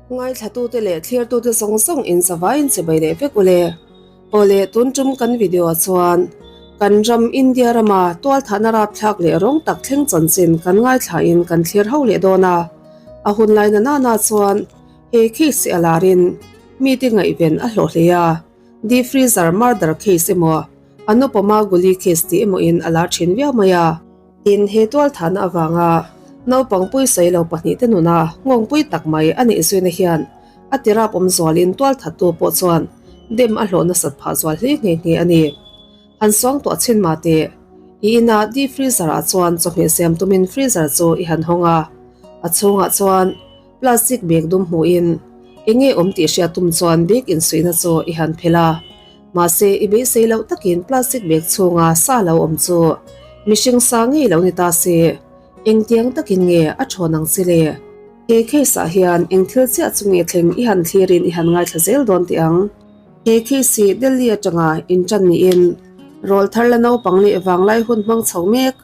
Ngaithlatute leh thlirtute zawng zawng in zavaiin chibai leh vek ule. Aw le, tun tum kan video ah chuan kan ram India rama tualthahna rapthlak leh rawng tak thleng chanchin kan ngaithlain kan thlir ho leh dawn a. A hun lai na nana chuan he case hi a larin mite ngaihven a hlawh hle a. Deep freezer murder case emaw Anupama Guli case tih emaw in a lar thin viau mai a. Tin, he tualthahna avanga naupang puisawi lo pahnihte nuna nghawngpui tak mai a nih zuina hian a tirap awm zualin tualthattu pawh chuan dem a hlawh nasat phah zual hle nghe nghe a ni. Han suang tuah chhin mah teh, i inah deep freezer ah chuan chawhmeh siam tumin freezer chu i han hawng a, a chhungah chuan plastic bag dum hmuhin eng nge awm tih hriat tum chuan bag insuihna chu i han phelh a. Mahse, i beisei loh takin plastic bag chhunga sa lo awm chu mihring sa ngei lo ni ta se, engtiang takin nge a thawn ang che le? He case ah hian eng thil chiah chu nge thleng i han thlirin i han ngaithla zel dawn teh ang. He case hi Delhi atanga intan niin rawl thar la naupang leh vanglai hun hmang chho mek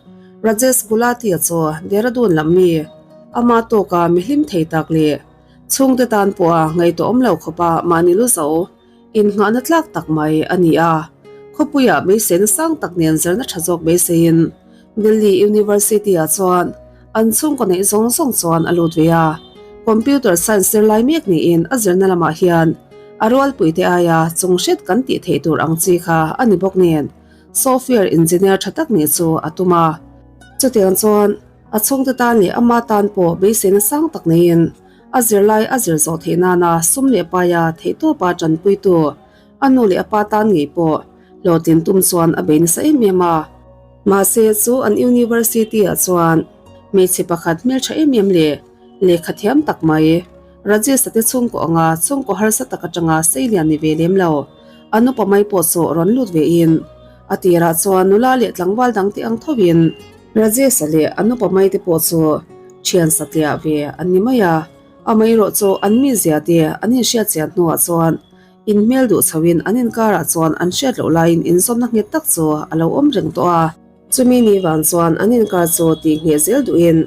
Rajesh Gulati-a chu Dehradun lam mi ama tawka mi hlim thei tak leh chhungte tan pawha ngaihtuahawm lo khawpa mahni lu zo Innghahna tlak tak mai a ni a, khawpuiah beiseina sang tak nen zirna tha zawk beiseiin Delhi University-ah chuan an chhungkaw neih zawng zawng chuan a lut ve a. Computer Science zirlai mek niin a zirna lamah hian a rualpuite aia chung hret kan tih theih tur ang chi kha a ni bawk nen Software Engineer tha tak nih chu a tum a. Chutiang chuan a chhungte tan leh ama tan pawh beiseina sang tak neiin A zirlai a zir zawh theih nana sum leh paia theihtawpa tanpuitu a nu leh a pa tan ngei pawh hlawhtlin tum chuan a bei nasa em em a. Mahse, chu an university-ah chuan hmeichhe pakhat hmeltha em em leh lehkha thiam tak mai, Rajesh-a te chhungkaw anga chhungkaw harsa tak atanga seilian ni ve lem lo, a nupa mai pawh chu rawn lut vein a tirah chuan nula leh tlangval dangte ang thovin, Rajesh-a leh a nupa mai te pawh chu thian satliah ve an ni mai a, amaherawh chu an mizia te an inhriat chian hnuah chuan inhmel duh chhoin an inkarah chuan an hriat loh laiin inzawmna nghet tak chu a lo awm reng tawh a. Chumi ni vang chuan an inkar chu tih ngheh zel duhin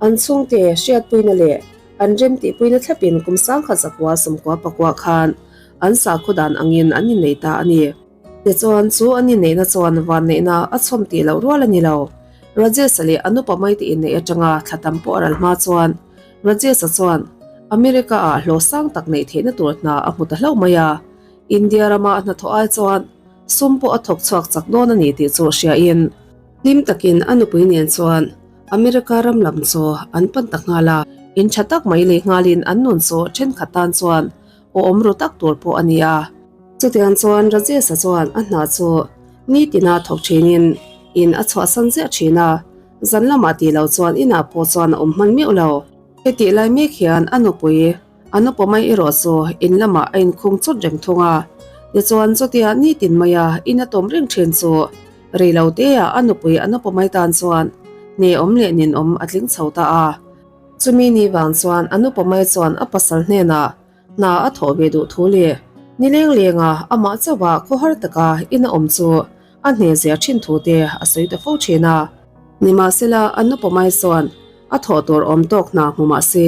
an chhungte hriatpuina leh an remtihpuina thlapin kum sangkhat zakua sawmkua pakua khan an sakhaw dan angin an innei ta a ni. Tichuan, chu an inneihna chuan vanneihna a chhawm tih loh rual a ni lo. Rajesh-a leh a nupa mai te inneih atanga thla tam pawh a ral hma chuan Rajesh-a chuan America-ah hlawh sang tak neih theihna tur hna a hmu ta hlauh mai a. India rama a hnathawh ai chuan sum pawh a thawk chhuak chak dawn a ni tih chu hriain hlim takin a nupui nen chuan America ram lam chu an pan ta nghal a. In tha tak mai leh nghalin an nun chu thenkhat tan chuan awm ru tak tur pawh a ni a. Chutiang chuan Rajesh-a chuan a hna chu nitina thawk thinin in a chhuahsan ziah thin a, zan lamah tih loh chuan inah pawh chuan a awm hman meuh lo. Hetih lai mek hian a nupui a nupa mai erawh chu in lamah a inkhung chawt reng thung a, tichuan chutia nitin maia in a tawm reng thin chu rei lo teah a nupui a nupa mai tan chuan hneawm leh ninawm a tling chho ta a. Chumi ni vang chuan a nupa mai chuan a pasal hnenah Hna a thawh ve duh thu leh nileng lenga amah chauha khawhar taka in a awm chu a hnehzia thin thu te a sawi ta fo thin a. Nimahsela, a nupa mai chuan a thawh tur awm tawk hna hmu mah se,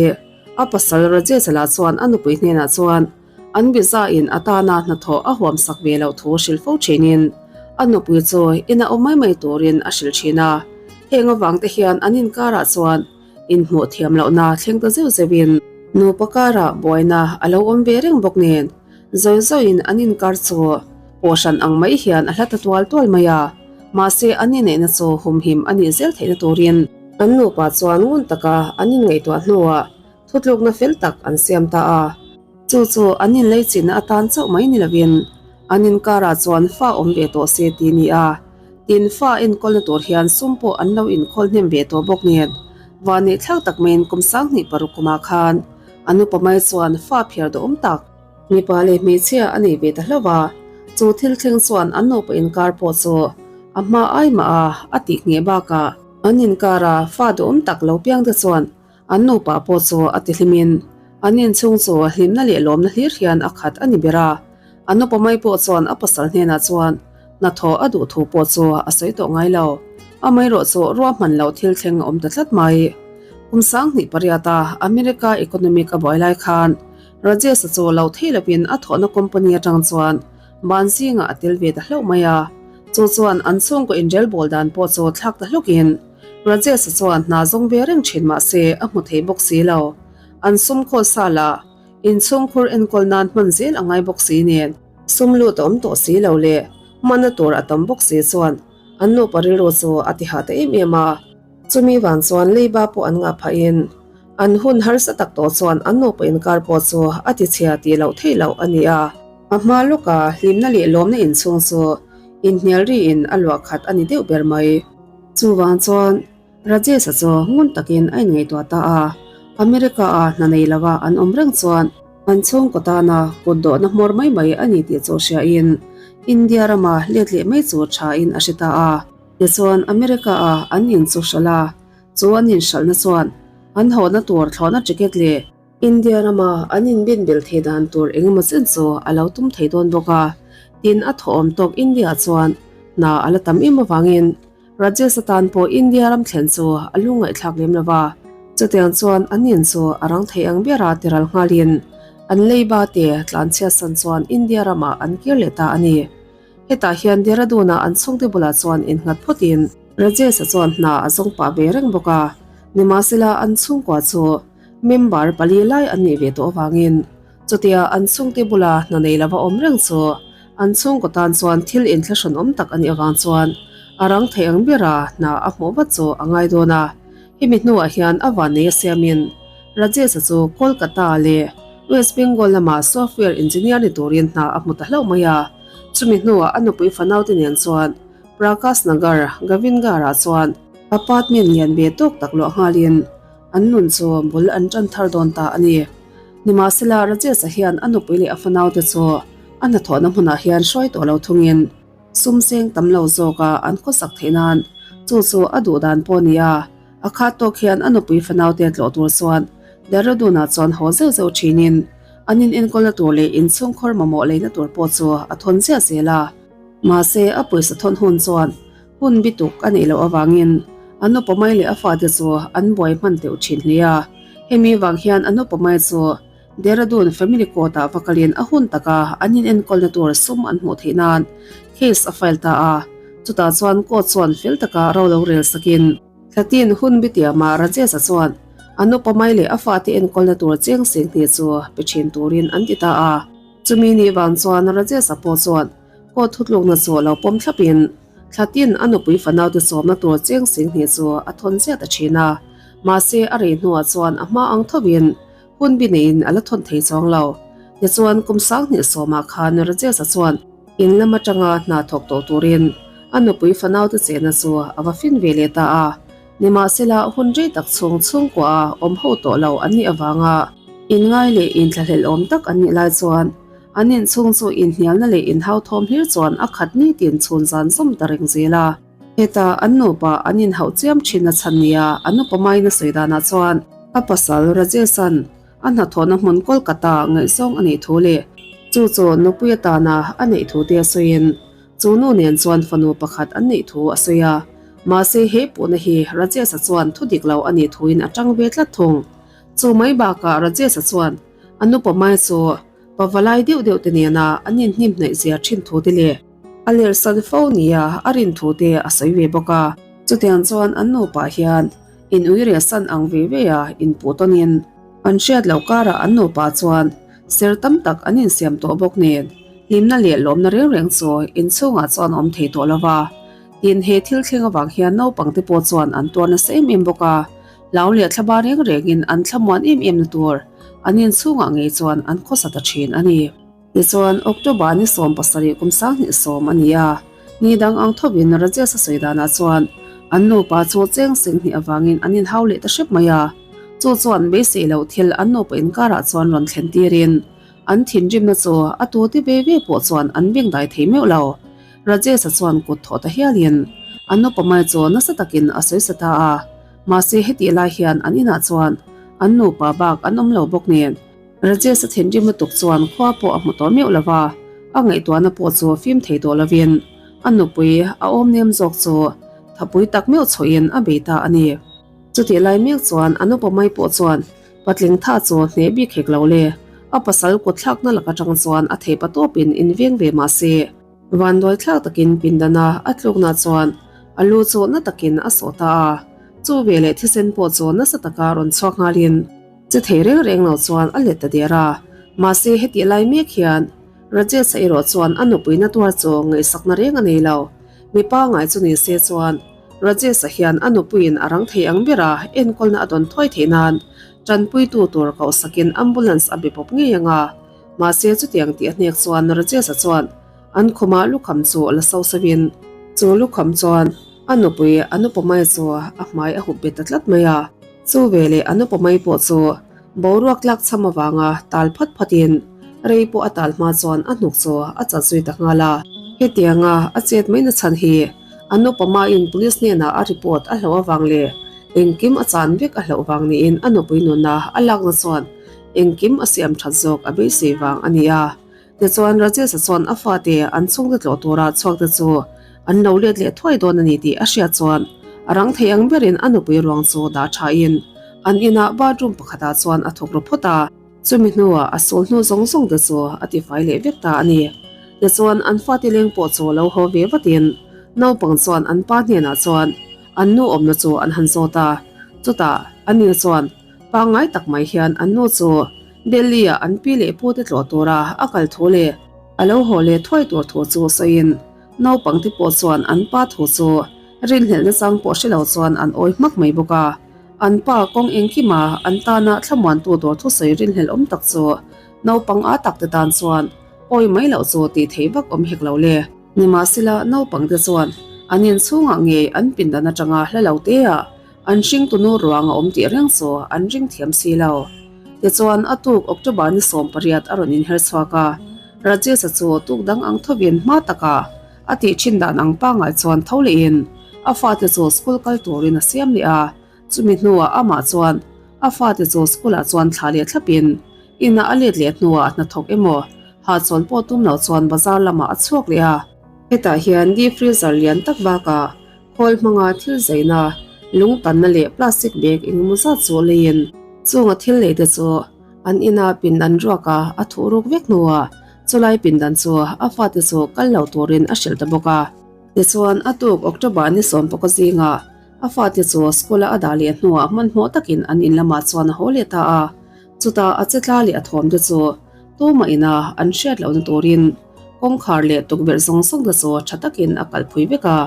a pasal Rajesh lah chuan a nupui hnenah chuan an visa in a tana hnathawh a huam sak ve loh thu hrilh fo thinin a nupui chu ina awm mai mai turin a hrilh thin a. Heng avang te hian an inkarah chuan Inhmuh thiam lohna thleng ta zeuh zeuhin nupa karah buaina a lo awm ve reng bawk nen zawi zawiin an inkar chu pawhhran ang mai hian a hla ta tual tual mai a, mahse an inneihna chu humhim a nih zel theihna turin an nupa chuan ngun taka an inngaihtuah hnuah thutlukna fel tak an siam ta a. Chu chu an inleichinna atan chauh mai ni lovin an inkarah chuan fa awm ve tawh se ti ni a, tin fa enkawlna tur hian sum pawh an lo inkhawl hnem ve tawh bawk nen vanneih thlak tak maiin kum sanghnih paruk kumah khan an upa mai chuan fa phiar duhawm tak mipa leh hmeichhia a nei ve ta hlauh a, chu thil thleng chuan an nupa inkar pawh chu a hma ai mah a a tih ngheh bakah an inkara fa duhawm tak lo piang te chuan An nupa pawh chu a ti hlimin an inchhung chu hlimna leh lawmna hlir hian a khat a ni ber a. An nupa mai pawh chuan a pasal hnenah chuan hnathawh a duh thu pawh chu a sawi tawh ngai lo. Amaherawh chu ruahman loh thil thleng a awm ta tlat mai. Kum 2008 a America economic a buai lai khan. Rajesh-a chu lo thei lovin a thawhna company atang chuan ban zingah a tel ve ta hlauh mai a. Chu chuan an chhungkaw inrelbawl dan pawh chu thlak ta hlukin Rajesh-a chuan hna zawng ve reng thin mah se a hmu thei bawk si lo. An sum khawl sa lah inchhungkhur enkawl nan hman zel a ngai bawk si nen. Sum lut a awm tawh si lo leh hmanna tur a tam bawk si chuan an nupa rilru chu a ti hah ta em em a. Chumi vang chuan leiba pawh an ngah phahin an hun harsa tak tawh chuan an nupa inkar pawh chu a ti chhia tih loh theih loh a ni a. A hma lawka hlimna leh lawmna inchhung chu inhnial riin a luah khat a ni deuh ber mai. Chuvang chuan Rajesh-a chu ngun takin a inngaihtuah ta a, America-a hna nei lova an awm reng chuan an chhungkaw tana kut dawhna hmawr mai mai a ni tih chu hriain India rama let leh mai chu thain a hre ta a. Tichuan America-a an in chu hralh a, chu an inhralhna chuan an hawhna tur thlawhna ticket leh India rama an inbin belh thei dan tur engemaw chen chu a lo tum thei dawn bawk a, tin a thawhawm tawk India chuan hna a la tam em avangin Rajesh atan pawh India ram thlen chu a lungngaihthlak lem lo va. Chutiang chuan an in chu a rang thei ang bera tiral nghalin an leiba te tlanchhiatsan chuan India ramah an kir leh ta a ni. Hetah hian Dehradun-a an chhungte bulah chuan innghat phawtin Rajesh-a chuan hna a zawng pah ve reng bawk a, nimahsela an chhungkua chu Member pali lai an nih ve tawh avangin chutia an chhungte bula hna nei lova awm reng chu an chhungkaw tan chuan thil inthlahrun awm tak a nih avang chuan a rang thei ang bera hna a hmuh vat chu a ngai dawn a. Hemi hnuah hian a vannei a siamin Rajesh-a chu Kolkata leh West Bengal lama software engineer ni turin hna a hmu ta hlauh mai a. Chumi hnuah a nupui fanaute nen chuan Prakash Nagar, Govindgarh-ah chuan apartment lian ve tawk tak luah nghalin An nun chu bul an tan thar dawn ta a ni. Nimahsela, Rajesh-a hian a nupui leh a fanaute chu a hnathawhna hmunah hian hruai tawh lo thungin sum seng tam lo zawka an khawsak theih nan chu chu a duh dan pawh a ni a. A khat tawk hian a nupui fanaute tlawh tur chuan Dehradun-ah chuan haw zeuh zeuh thinin an inenkawlna tur leh inchhungkhawr mamawh leina tur pawh chu a thawn ziah zel a. Mahse, a pawisa thawn hun chuan Hun bituk a neih loh avangin a nupa mai leh a fate chu an buai hman teuh thin hle a. Hemi vang hian a nupa mai chu Dehradun Family Court-ah va kalin a hun taka an inenkawlna tur sum an hmuh theih nan case a file ta a. Chutah chuan court chuan fel taka ro lo rel sakin Thlatin hun bitiamah Rajesh-a chuan a nupa mai leh a fate enkawlna tur cheng seng hnih chu pe thin turin an ti ta a. Chumi nih vang chuan Rajesh-a pawh chuan Court thutlukna chu lo pawm thlapin Thlatin a nupui fanaute chawmna tur cheng sing hnih chu a thawn ziat a thin a, mahse a rei hnuah chuan a hma ang thovin hun bi neiin a la thawn thei chuang lo. Tichuan kum 2000 sawmah khan Rajesh-a chuan in lam atanga hna thawk tawh turin a nupui fanaute chehna chu a va fin ve leh ta a, nimahsela hun rei tak chhung chhungkua a awm ho tawh lo an nih avanga inngai leh inthlahlelh awm tak an nih lai chuan An inchhung chu inhnialna leh inhauthawm hlir chuan a khat nitin chhun zan zawm ta reng zel a. Heta an nupa an inhauh chiam thin a chhan nia an upa maina sawi danah chuan a pasal Rajesh-a'n a hnathawhna hmun Kolkata ngaihzawng a neih thu leh chu chu nupui atana a neih thu te a sawiin chu nu nen chuan fanu pakhat an neih thu a sawi a. Mahse he puhna hi Rajesh-a chuan thu dik lo a nih thuin a tang ve tlat thung. Chu mai bakah Rajesh-a chuan a nupa mai chu Pavalai deuh deuh te nena an inhnim hnaih zia thin thu te leh a lerhsan fo nia a rin thu te a sawi ve bawk a. Chutiang chuan an nupa hian in ui rehsan ang ve ve a inpuh tawnin an hriat loh karah an nupa chuan ser tam tak an insiam tawh bawk nen hlimna leh lawmna reng reng chu inchhungah chuan a awm thei tawh lo va. Tin, he thil thleng avang hian naupang te pawh chuan an tuar nasa em em bawk a. Hlau leh thlaba reng rengin an thlamuan em em na tur an inchhungah ngei chuan an khawsa ta thin a ni. Tichuan, October ni 17 kum 2010 a ni a, ni dang ang thovin Rajesh a sawi danah chuan an nupa chu cheng seng hnih avangin an inhau leh ta hrep mai a. Chu chuan beisei loh thil an nupa inkarah chuan rawn thlen tirin an thinrimna chu a tute ve ve pawh chuan an bengdai thei meuh lo. Rajesh-a chuan kut thawh ta hialin an nupa mai chu nasa takin a sawisa ta a. Mahse hetih lai hian an inah chuan an nupa bak an awm lo bawk nen Rajesh-a thinrim lutuk chuan khua pawh a hmu tawh meuh lo va, a ngaihtuahna pawh chu fim thei tawh lovin a nupui a awm nem zawk chu thapui tak meuh chhuahin a bei ta a ni. Chutih lai mek chuan a nupa mai pawh chuan patling tha chu hneh bik hek lo le. A pasal kutthlakna lak atang chuan a theih patawpin inveng ve mah se, vanduaithlak takin pindana a tlukna chuan a lu chu na takin a sawh ta a. Chu veleh thisen pawh chu nasa taka rawn chhuak nghalin che thei reng reng lo chuan a let ta der a. Mahse hetih lai mek hian Rajesh-a erawh chuan a nupuina tuar chu ngaihsakna reng a nei lo. Mi pangngai chu ni se chuan Rajesh-a hian a nupuiin a rang thei ang bera enkawlna a dawn thuai theih nan tanpuitu tur kohsakin ambulance a be pawp ngei ang a. Mahse chutiang tih a hnek chuan Rajesh-a chuan an khumah lukham chu la so sauhin chu lukham chuan a nupui Anupamai chu a hmai a hup bet ta tlat mai a. Chu veleh Anupamai pawh chu boruak tlak cham avanga tal phat phatin rei pawh a tal hma chuan a hnuk chu a chat zui ta nghal a. Hetianga a chet mai na chhan hi Anupamaiin police hnenah a report a hlauh avang leh engkim a chan vek a hlauh vang niin a nupui nuna a lakna chuan engkim a siam that zawk a beisei vang a ni a. Tichuan Rajesh-a chuan a fate an chhungte tlawh tura chhuakte chu an lo let leh thuai dawn a ni tih a hriat chuan a rang thei ang berin a nupui ruang chu dah thain an inah bathroom pakhatah chuan a thawk ru phawt a. Chumi hnuah a sul hnu zawng zawng te chu a tifai leh vek ta a ni. Tichuan an fate leng pawh chu lo haw ve vatin naupang chuan an pa hnenah chuan an nu awmna chu an han zawt a. Chutah ani chuan pangngai tak mai hian an nu chu Delhi-ah an pi leh pute tlawh tura a kal thu leh a lo haw leh thuai tur thu chu sawiin naupangte pawh chuan an pa thu chu rinhlelhna chang pawh hre lo chuan an awi hmak mai bawk a. An pa kawng engkima an tana thlamuantu dawr thusawi rinhlelh awm tak chu naupang a takte tan chuan awi mai loh chu tih theih vak awm hek lo le. Nimahsela naupangte chuan an inchhungah ngei an pindan atanga hla lo teah an hringtunu ruang a awm tih reng chu an ring thiam si lo. Tichuan a tuk October ni 18 a rawn inher chhuak a, Rajesh-a chu tuk dang ang thovin hma takah A tih thin dan ang pangngai chuan tho lehin a fate chu school kal turin a siam leh a, chumi hnuah amah chuan a fate chu school ah chuan thla leh thlapin inah a let leh hnuah hnathawk emaw hahchawl pawh tum lo chuan bazar lamah a chhuak leh a. Hetah hian deep freezer lian tak bakah khawl hmanga thil zaina, lung tanna leh plastic bag engemaw zat chu leiin chunga thil lei te chu An ina pindan ruaka a thuh ruk vek hnuah chulai pindan chu a fate chu kal lo turin a hrilh ta bawk a. Tichuan, a tuk October ni sawmpaka zingah a fate chu school-a a dah leh hnuah hmanhmawh takin an in lamah chuan a haw leh ta a. Chutah a chetla leh a thawm te chu tumah ina an hriat lohna turin kawngkhar leh tukverh zawng zawng te chu tha takin a kalphui vek a.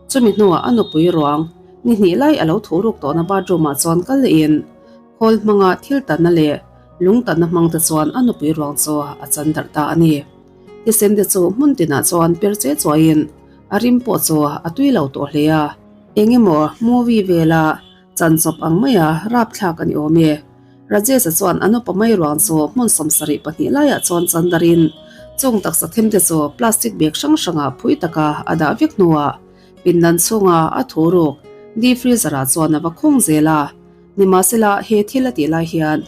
Chumi hnuah a nupui ruang ni hnih lai a lo thuh ruk tawhna bathroom-ah chuan kal lehin, Khawl hmanga thil tanna leh lung tanna hmang te chuan a nupui ruang chu a chan darh ta a ni. Thisen te chu hmun tinah chuan per che chuaiin a rim pawh chu a tui lo tawh hle a. Eng emaw movie vela chan chawp ang maia rapthlak a ni awm e. Rajesh-a chuan a nupa mai ruang chu hmun 72 laiah chuan chan darhin chung taksa them te chu plastic bag hrang hrangah phui taka a dah vek hnuah pindan chhunga a thu ruk deep freezer-ah chuan a va khung zel a. Nimahsela, he thil a tih lai hian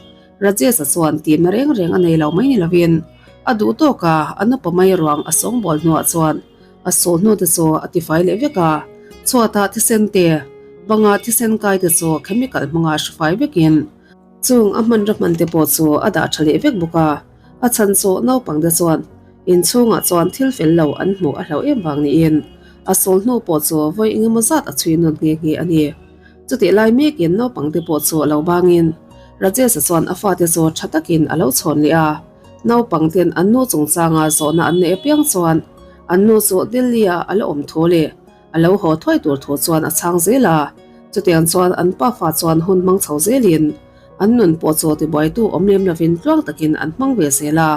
Rajesh-a chuan tihna reng reng a nei lo mai ni lovin a duh tawk a, a nupa mai ruang a sawngbawl hnuah chuan a sawl hnu te chu a tifai leh vek a, chhuatah thisen te, banga thisen kai te chu chemical hmanga hrifai vekin chung a hmanraw hman te pawh chu a dah tha leh vek bawk a, a chhan chu naupang te chuan inchhungah chuan thil fel lo an hmuh a hlauh em vang niin a sawl hnu pawh chu vawi engemaw zat a chhui nawn nghe nghe a ni. Chutih lai mekin naupangte pawh chu a lo bangin Rajesh-a chuan a fate chu tha takin a lo chhawn leh a. Naupangten an nu chungchanga zawhna an neih apiang chuan an nu chu Delhi-a a la awm thu leh a lo haw thuai tur thu chuan a chhang zel a. Chutiang chuan an pafa chuan hun hmang chho zelin an nun pawh chu tibuaitu awm lem lovin tluang takin an hmang ve zel a.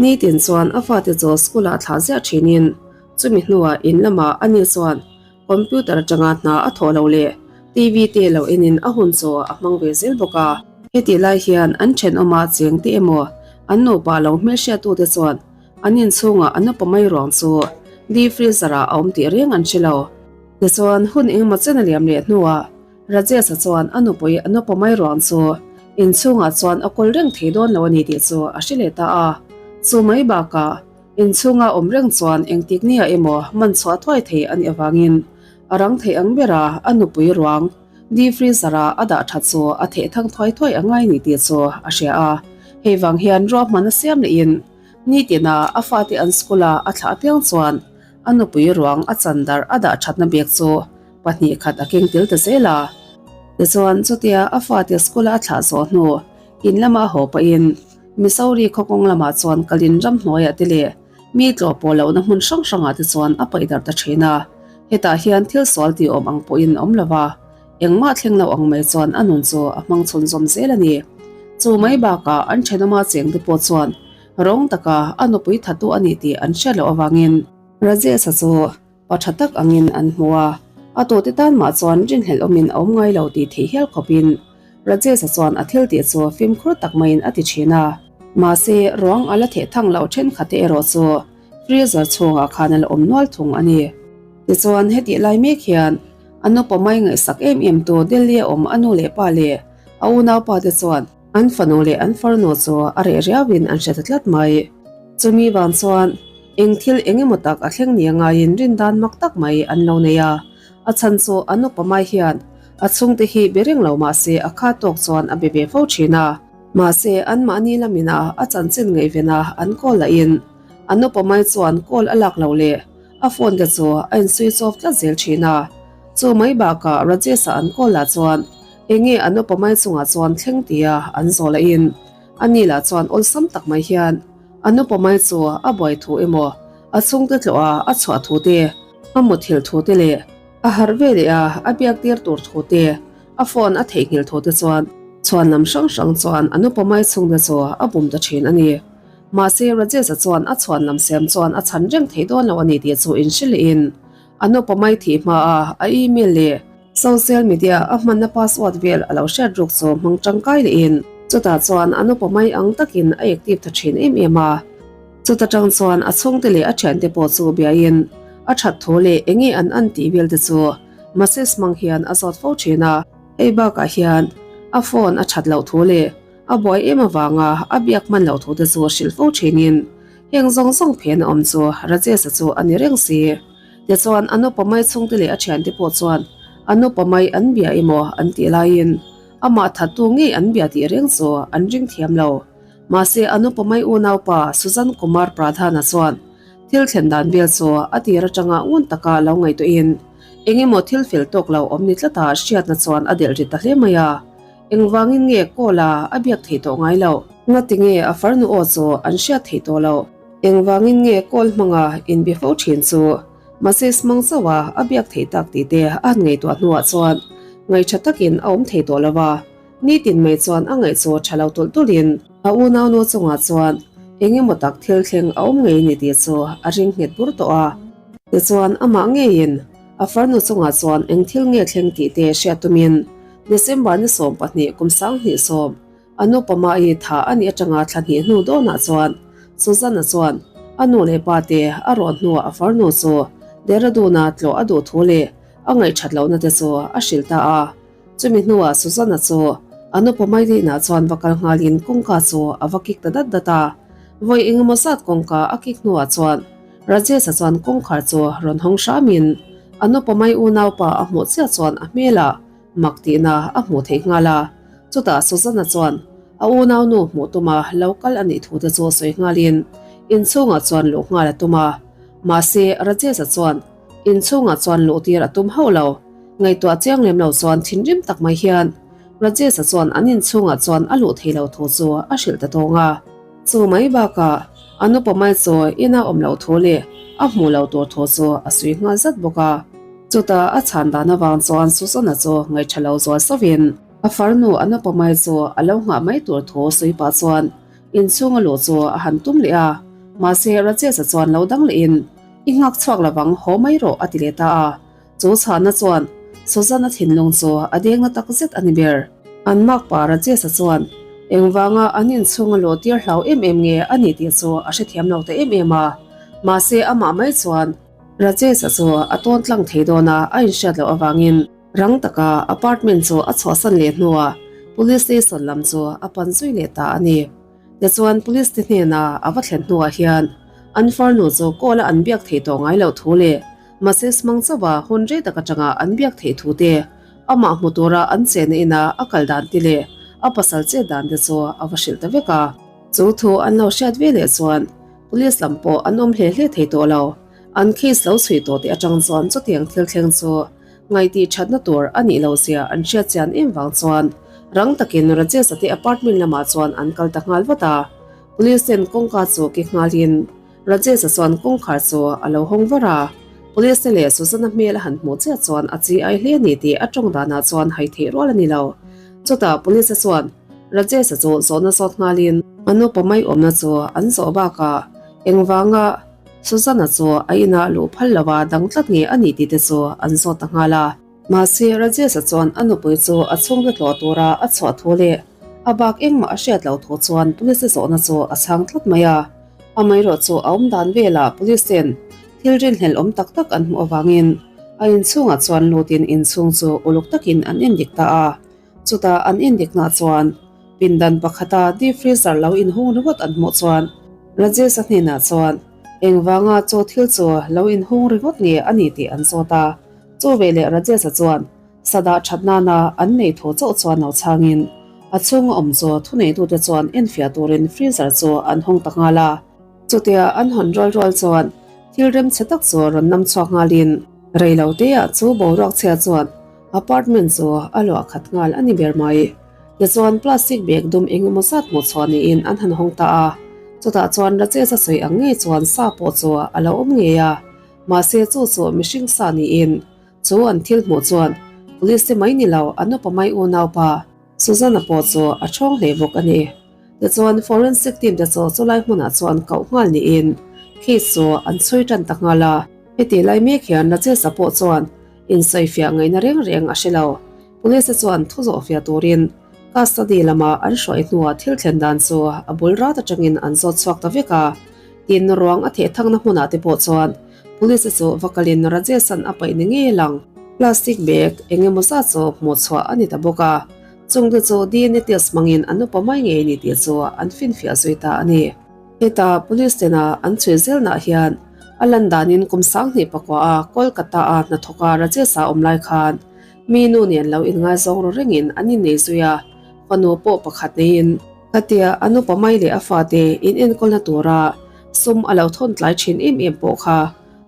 Nitin chuan a fate chu school-ah thlah ziah thinin chumi hnuah in lamah ani chuan Computer atanga hna a thawh loh leh TV te lo enin a hun chaw a hmang ve zel bawk a. Hetih lai hian an thenawma cheng te emaw an nupa lo hmelhriattute chuan an inchhungah an upa mai ruang chu deep freezer ah a awm tih reng an hre lo. Tichuan hun engemaw chen a liam leh hnuah Rajesh-a chuan a nupui an upa mai ruang chu inchhungah chuan a kawl reng thei dawn lo a ni tih chu a hre leh ta a. Chu mai bakah Inchhunga awm reng chuan engtik nia emaw man chhuah thuai thei a nih avangin a rang thei ang bera a nupui ruang deep freezer-a a dah that chu a theh thang thuai thuai a ngai ni tih chu a hria a. Hei vang hian ruahman a siam lehin nitina a fate an school a a thlah apiang chuan a nupui ruang a chan darh a dah thatna bag chu 2 khat a keng tel ta zel a. Tichuan chutia a fate school a a thlah zawh hnu in lama a haw pahin Missouri khaw kawng lamah chuan kalin ramhnuaiah te leh mi tlawh pawh lohna hmun hrang hrangah te chuan a paih darh ta thin a. Hetah hian thil sual tih awm ang pawhin a awm lo va, engmah thleng lo ang mai chuan a nun chu a hmang chhunzawm zel a ni. Chu mai bakah an thenawma chengte pawh chuan rawng taka a nupui thatu a ni tih an hriat loh avangin Rajesh-a chu pa tha tak angin an hmu a, a tute tan mah chuan rinhlelh awmin a awm ngai lo tih theih hial khawpin Rajesh-a chuan a thil tih chu fimkhur tak maiin a ti thin a. Mahse, ruang a la theh thang loh thenkhatte erawh chu freezer chhungah khan a la awm nual thung a ni. Tichuan, hetih lai mek hian a nupa mai ngaihsak em em tu Delhi-a awm a nu leh pa leh a unaupa te chuan an fanu leh an farnu chu a reh riauin an hre ta tlat mai. Chumi vang chuan eng thil eng emaw tak a thleng nia ngaiin rindan mak tak mai an lo nei a, a chhan chu a nupa mai hian a chhungte hi be reng lo mah se a kha tawk chuan a be ve fo thin a. Mahse, anmahni lamin a a chanchin ngaihven a an call lahin a nupa mai chuan call a lak loh leh a phone te chu a in switch off tlat zel thin a. Chu mai bakah Rajesh-a an call lah chuan enge a nupa mai chungah chuan thleng tia an zawh lahin ani lah chuan awlsam tak mai hian a nupa mai chu a buai thu emaw a chhungte tlawh a a chhuah thu te, a muthilh thu te leh a harh ve leh a a biak tir tur thu te A phone a theihnghilh thu te chuan chhuan lam hrang hrang chuan a nupa mai chhungte chu a bum ta thin a ni. Mahse, Rajesh-a chuan a chhuan lam siam chuan a chhan reng thei dawn lo a ni tih chu inhre lehin a nupa mai thih hmaa a email leh social media a hmanna password vel a lo hriat ruk chu hmang tangkai lehin chutah chuan a nupa mai ang takin a active ta thin em em a. Chuta tang chuan a chhungte leh a thiante pawh chu biain a that thu leh enge an an tih vel te chu Message hmang hian a zawt fo thin a, hei bakah hian a phone a that loh thu leh a buai em avanga a biak hman loh thu te chu hrilh fo thinin heng zawng zawng phen a awm chu Rajesh-a chu a ni reng si. Tichuan a nupa mai chhungte leh a thiante pawh chuan a nupa mai an bia emaw an tih laiin amah thattu ngei an bia tih reng chu an ring thiam lo. Mahse a nupa mai unaupa Sujan Kumar Pradhan-a chuan Thil thlen dan vel chu a tir atanga ngun taka lo ngaihtuahin eng emaw thil fel tawk lo awm ni tlata hriatna chuan a delh ri ta hle mai a. Engvangin nge call a a biak thei tawh ngai loh? Ngati nge a farnu aw chu an hriat thei tawh loh? Engvangin nge call hmanga inbe fo thin chu message hmang chauh a a biak thei tak tih te a han ngaihtuah hnuah chuan ngaihṭha takin a awm thei tawh lo a. Nitin mai chuan a ngaih chu tha lo tulh tulhin a unaunu chungah chuan eng emaw tak thil thleng a awm ngei ni tih chu a ring nghet bur tawh a. Tichuan amah ngeiin a farnu chungah chuan eng thil nge thleng tih te hriat tumin December ni 12 kum 2010 a nupa Mai tha a nih atanga thla hnih hnu dawnah chuan Susanna chuan a nu leh pa te a rawn hnuah a farnu chu Dehradun-a tlawh a duh thu leh a ngaihthat lohna te chu a hrilh ta a. Chumi hnuah Susanna chu a nupa Mailina chuan va kal nghalin kawngka chu a va kik ta dat dat a. Vawi engemaw zat kawngka a kik hnuah chuan Rajesh-a chuan kawngkhar chu rawn hawng hramin a nupa mai unaupa a hmuh chiah chuan a hmelah mak tihna a hmuh theih nghal a. Chutah Susanna chuan a unaunu hmuh tuma lo kal a nih thu te chu sawi nghalin inchhungah chuan luh nghal a tum a. Mahse Rajesh-a chuan Inchhungah chuan luh tir a tum hauh lo. Ngaihtuah chiang lem lo chuan thinrim tak mai hian Rajesh-a chuan an inchhungah chuan a luh thei lo thu chu a hrilh ta tawng a. Chu mai bakah a nupa mai chu ina awm loh thu leh a hmuh loh tur thu chu a sui nghal zat bawk a. Chutah a chhan dan avang chuan Susanna chu ngaihṭha lo zual sauhin a farnu a nupa mai chu a lo nghah mai tur thu sawi pah chuan inchhunga luh chu a han tum leh a. Mahse Rajesh-a chuan lo dang lehin I nghak chhuak lovang haw mai rawh a ti leh ta a. Chu chhahna chuan Susanna thinlung chu a dengna tak zet a ni ber. An makpa Rajesh-a chuan engvanga an inchhunga luh tir hlau em em nge a ni tih chu a hrethiam lo ta em em a. Mahse amah mai chuan Rajesh-a chu a tawn tlang thei dawn a a inhriat loh avangin rang taka apartment chu a chhuahsan leh hnuah Police station lam chu a pan zui leh ta a ni. Tichuan Police te hnena a va thlen hnuah hian an farnu chu call a an biak theih tawh ngai loh thu leh message hmang chauha hun rei tak atanga an biak theih thu te, amah hmu tura an chenna ina a kal dan te leh a pasal chet dan te chu a va hrilh ta vek a. Chu thu an lo hriat ve leh chuan Police lam pawh an awm hle hle thei tawh lo. An case lo chhui tawh tih atang chuan chutiang thil thleng chu ngaih thatna tur a nih loh zia an hriat chian em vang chuan rang takin Rajesh-a te apartment lamah chuan an kal ta nghal vat a. Police ten kawngka chu ke nghalin Rajesh-a chuan kawngkhar chu a lo hawng var a. Police te leh Susanna hmel a han hmuh chiah chuan a chi ai hle a ni tih a tawng danah chuan hai theih rual a ni lo. Chutah Police-a chuan Rajesh-a chu zawhna zawt nghalin a nupa mai awmna chu an zawh bakah engvanga Susanna chu a inah luh phal lova dang tlat nge a nih tih te chu an zawt ta nghal a. Mahse, Rajesh-a chuan a nupui chu a chhungte tlawh tura a chhuah thu leh a bak engmah a hriat loh thu chuan police zawhna chu a chhang tlat mai a. Amaherawh chu a awm dan velah police ten thil rinhlelh awm tak tak an hmuh avangin a inchhungah chuan lutin inchhung chu uluk takin an endik ta a. Chutah an indikna chuan pindan pakhata deep freezer lo inhung ringawt an hmuh chuan Rajesh-a hnenah chuan engvanga chaw thil chu lo inhung ringawt nge a ni tih an zawt a. Chu veleh Rajesh-a chuan sadah that nana an nei thu chauh chuan lo chhangin a chhunga awm chu thuneitute chuan enfiah turin freezer chu an hawng ta nghal a. Chutia an hawn rual rual chuan thil remchhe tak chu rawn nam chhuak nghalin reiloteah chu boruak chhia chuan Apartment chu a luah khat nghal a ni ber mai. Tichuan plastic bag dum eng emaw zat hmuh chhuah niin an han hawng ta a. Chutah chuan Rajesh a sawi ang ngei chuan sa pawh chu a lo awm ngei a. Mahse chu chu mihring sa niin chu an thil hmuh chuan police te mai ni lo an upa mai unaupa Susanna pawh chu a thawng hle bawk a ni. Tichuan forensic team te chu chulai hmunah chuan koh nghal niin case chu an chhui tan ta nghal a. Heti lai mek hian Rajesh-a pawh chuan Insawifiah ngaihna reng reng a hre lo. Police te chuan thu zawhfiah turin custody lama an hruai hnuah thil thlen dan chu a bul rat atangin an zawt chhuak ta vek a. Tin, ruang a theh thangna hmunah te pawh chuan police te chu va kalin Rajesh-a'n a paih ni ngei lang. Plastic bag eng emaw zat chu hmuh chhuah a ni ta bawk a. Chung te chu DNA test hmangin an upa mai ngei ni tih chu an finfiah zui ta a ni. Heta police tena an chhui zelnah hian a lan danin kum 2000 pakua a Kolkata a hnathawka Rajesh-a awm lai khan mi nu nen lo inngaizawng ru rengin an innei zui a, fanu pawh pakhat neiin khatia a nupa mai leh a fate inenkawlna tura sum a lo thawn tlai thin em em pawh kha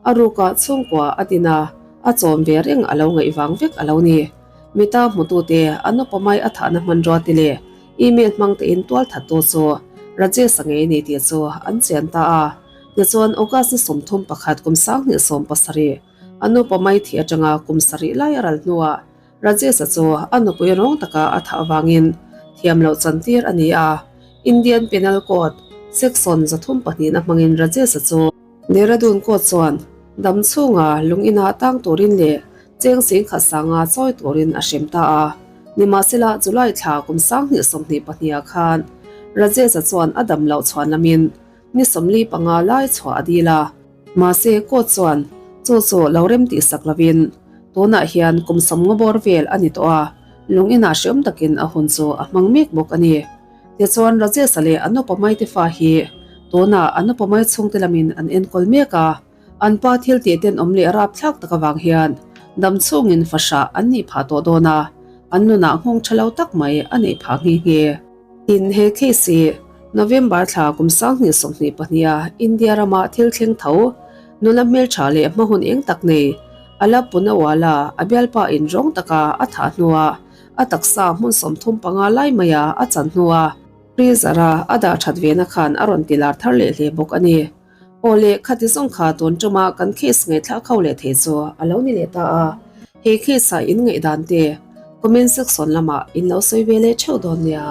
a ruka chhungkua a din a, a chawm ve reng a lo ngaih vang vek a lo ni. Mita hmutute a nupa mai a thahna hmanrua te leh Email hmang tein tual thattu chu Rajesh a ngei ni tih chu an chian ta a. Tichuan August ni 31 kum 2017 a nupa mai thih atanga kum sarih lai a ral hnuah Rajesh-a chu a nupui rawng taka a thah avangin thiam loh chantir a ni a. Indian Penal Code Section 302 na hmangin Rajesh-a chu Dehradun Court chuan dam chhunga lung inah tang turin leh Cheng sing khat sanga chawi turin a hrem ta a. Nimahsela, July thla kum 2022 ah khan Rajesh-a chuan a dam loh chhuan lamin ni 45 lai chhuah a dil a. Mahse, court chuan chu chu lo rem tih sak lovin tunah hian kum 50 bawr vel a ni tawh a, lung inah hreawm takin a hun chu a hmang mek bawk a ni. Tichuan, Rajesh-a leh a nupa maite fa hi tunah a nupa mai chhungte lamin an enkawl mek a. An pa thil tih tenawm leh rapthlak tak avang hian dam chhungin fahrah an nih phah tawh dawn a, an nunah nghawng tha lo tak mai a neih phah nghe nghe. Tin, he case hi November thla kum 2022 a India rama thil thleng tho, nula hmeltha leh hma hun eng tak nei, Alap Poonawalla a bialpa in rawng taka a thah hnua a taksa hmun 35 lai maia a chan hnua freezer-a a dah that vena khan a rawn ti lar thar leh hle bawk a ni. Aw le, khati zawng kha tun tuma kan case ngaihthlah kho leh thei chu a lo ni leh ta a. He case-ah in ngaihdan te comment section lamah in lo sawi ve leh theuh dawn nia.